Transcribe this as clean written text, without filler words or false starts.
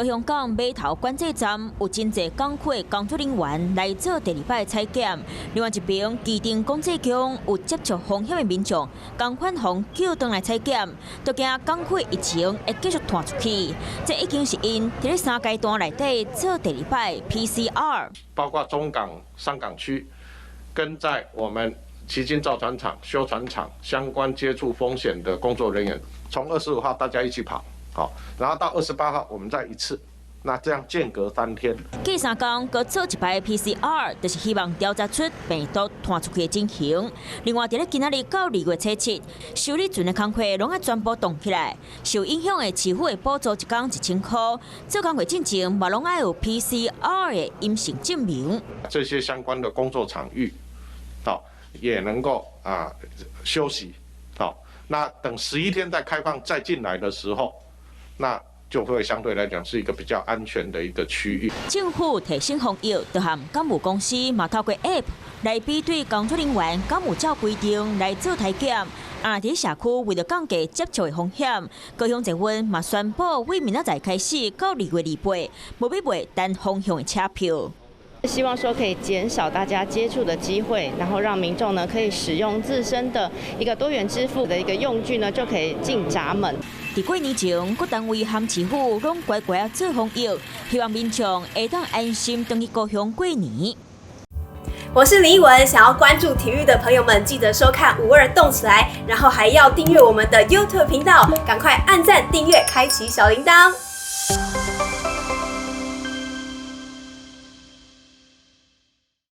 高雄港碼頭管制站有真濟港區的工作人員來做第二擺採檢，另外一邊機場管制局有接觸風險的民眾，仝款予叫轉來採檢，都驚港區疫情會繼續傳出去。這已經是𪜶佇咧三階段內底做第二擺 PCR。包括中港商港區，跟在我們旗津造船廠、修船廠相關接觸風險的工作人員，從25號大家一起跑，好，然後到28號我們再一次，那這樣間隔3天。隔3工閣做一擺 PCR，就是希望調查出病毒傳出去的情形。另外，佇咧今仔日到2月初7，修理船的工課攏愛全部凍起來，受影響的市府會補助一工1000箍，做工課進前嘛攏愛有 PCR 的陰性證明。這些相關的工作場域，好，也能夠啊休息，好，那等11天再開放再進來的時候，那就會相對來講是一個比較安全的一個區域。政府提醒防疫，就和港務公司嘛透過 App 來比對工作人員敢有照規定來做體檢。啊，佇社區為了降低接觸的風險，高雄捷運嘛宣布，為明仔載開始到2月28，無欲賣單方向的車票。希望說可以減少大家接觸的機會，然後讓民眾呢可以使用自身的一個多元支付的一個用具呢，就可以進閘門。佇過年前，各單位和市府攏乖乖仔做防疫，希望民眾會當安心轉去高雄過年。我是林奕文，想要關注體育的朋友們，記得收看五二動起來，然後還要訂閱我們的 YouTube 頻道，趕快按讚、訂閱、開啟小鈴鐺。